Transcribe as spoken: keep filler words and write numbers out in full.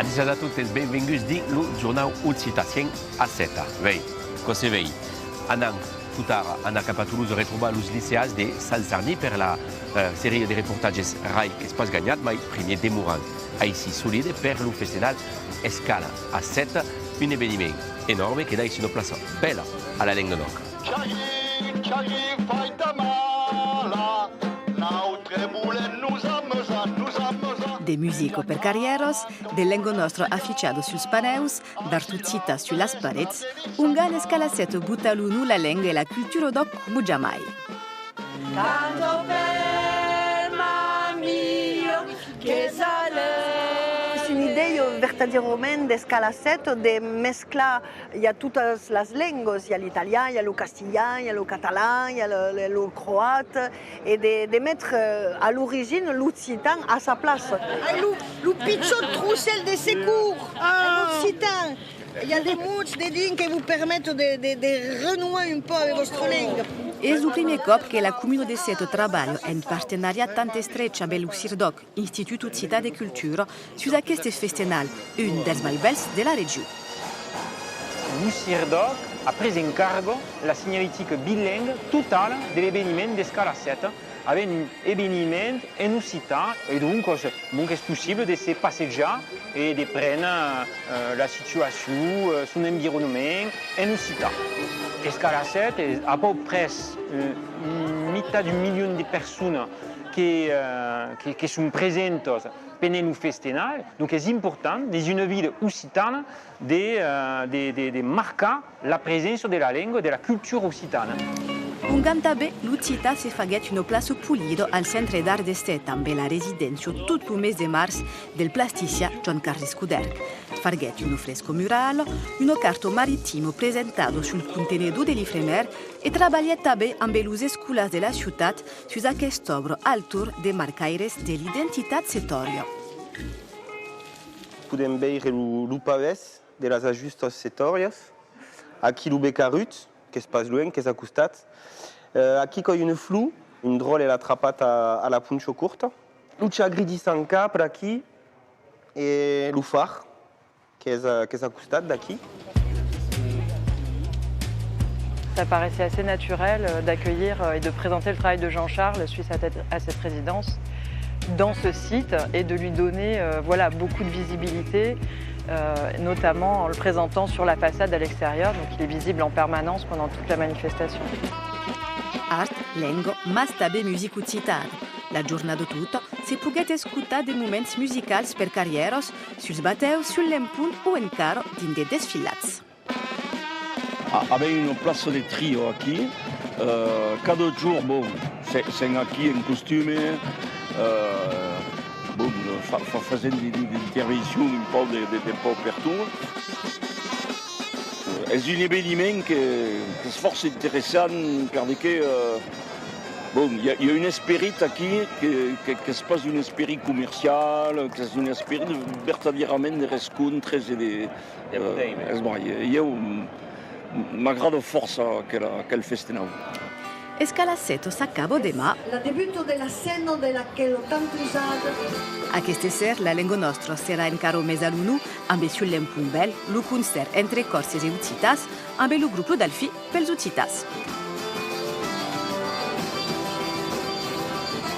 Adissiatz a totes, benvenguts dins lo jornau occitan cent a sèt. Vei, quò se vei. Anam totara anar cap a Tolosa retrobar los liceans de Sant Sarni per la, eh, seria de reportatges Rai qu'es pas ganhat, mai primièr demoram aicí solide per lo festenal Escala a sèt, un eveniment enòrme que daissa una plaça bèla a la lenga d'òc. Chari, chari, fai ta mala, nautre volem nos amusar, nos amusar. De musica per carrièras, de lenga nòstra afichada suls panèus, d'art occitan sus las parets, ongan Escala a sèt bota lo nom, la lenga e la cultura d'òc coma jamai. Canto per ma mia, que s'alègra. Es una idèia vertadièrament d'Escala a sèt de mesclar, i a totas las lengas, i a l'italian, i a lo castilhan, i a lo catalan, i a lo, lo, lo croat, e de, de metre, eh, a l'origina l'occitan a sa plaça. Ai, lo, lo pichòt trocèl de secor, en occitan. I a de mots dedins que vos permeton de, de, de renouar un pauc amb vòstra lenga. Es lo primièr còp que la comuna de Sèta trabalha en partenariat tan estrech amb lo CIRDÒC, Institut Occitan de Cultura, sus aqueste festenal, un dels mai bèls de la region. Lo CIRDÒC a pres en carga la signalitica bilenga totala de l'eveniment d'Escala a sèt. Avèm un eveniment en occitan e, doncas, donc, es possible de se passejar e de prene, eh, la situacion, eh, son environament en occitan. Escala a sèt es a pauc près, eh, mitat d'un milion de personas que, eh, que, que son presentas pendent lo festenal, donc es important, dins una vila occitana, de, eh, de, de, de marcar la preséncia de la lenga e de la cultura occitana. Ongan tanben l'occitan se faguèt una plaça polida al Centre d'Art de Sèta, ambe la residéncia tot lo mes de març del plastician Joan Carles Coderc. Farguèt una fresca murala, una carta maritima presentada sul contenedor de l'Ifremer e trabalhèt tanben ambe los escolars de la ciutat sus aquesta òbra al torn de marcaires de l'identitat setòria. Podèm veire lo, lo pavés de las ajustas setòrias. Aquí lo becarut, qu'es pas luènh, qu'es a costat. Eh, aquí quò es una flor, un dròlle l'a trapat a, a la poncha corta. Lo chagrin de Sant Cap, per aquí, e lo far, qu'es, eh, qu'es a costat d'aquí. Ça paraissait assez naturel, euh, d'accueillir, euh, et de présenter le travail de Jean-Charles suite à cette, à cette résidence dans ce site et de lui donner, euh, voilà, beaucoup de visibilité, euh, notamment en le présentant sur la façade à l'extérieur. Donc il est visible en permanence pendant toute la manifestation. Art, lenga, mas tanben musica occitana. La jornada tota, se poguèt escotar de moments musicals per carrièras, suls batèus, sul lempon o encara dins de desfilats. A-, avèm una plaça de trio aquí. Eh, cada jorn, bon, se-, sèm aquí en costume, eh, bon, fa-, fa-, fasèm de, de, d'intervencions un pauc de, de, de pauc pertot. Eh, es un eveniment que, qu'es fòrça interessant, per de que, eh, bon, i a, i a un esperit aquí que, que, qu'es pas un esperit comercial, qu'es un esperit vertadièrament de rescontres e de, Eh, es bon, ieu, m-, m'agrada fòrça aquel, aquel festenau. Escala a sèt s'acaba deman. La debuta de la scèna de laquela tant usada. Aqueste ser, la lenga nòstra serà encara mesa a l'onor ambe Sul lempon bèl, lo concèrt entre còrses e occitans, ambe lo grop Lo Dalfin pels occitans.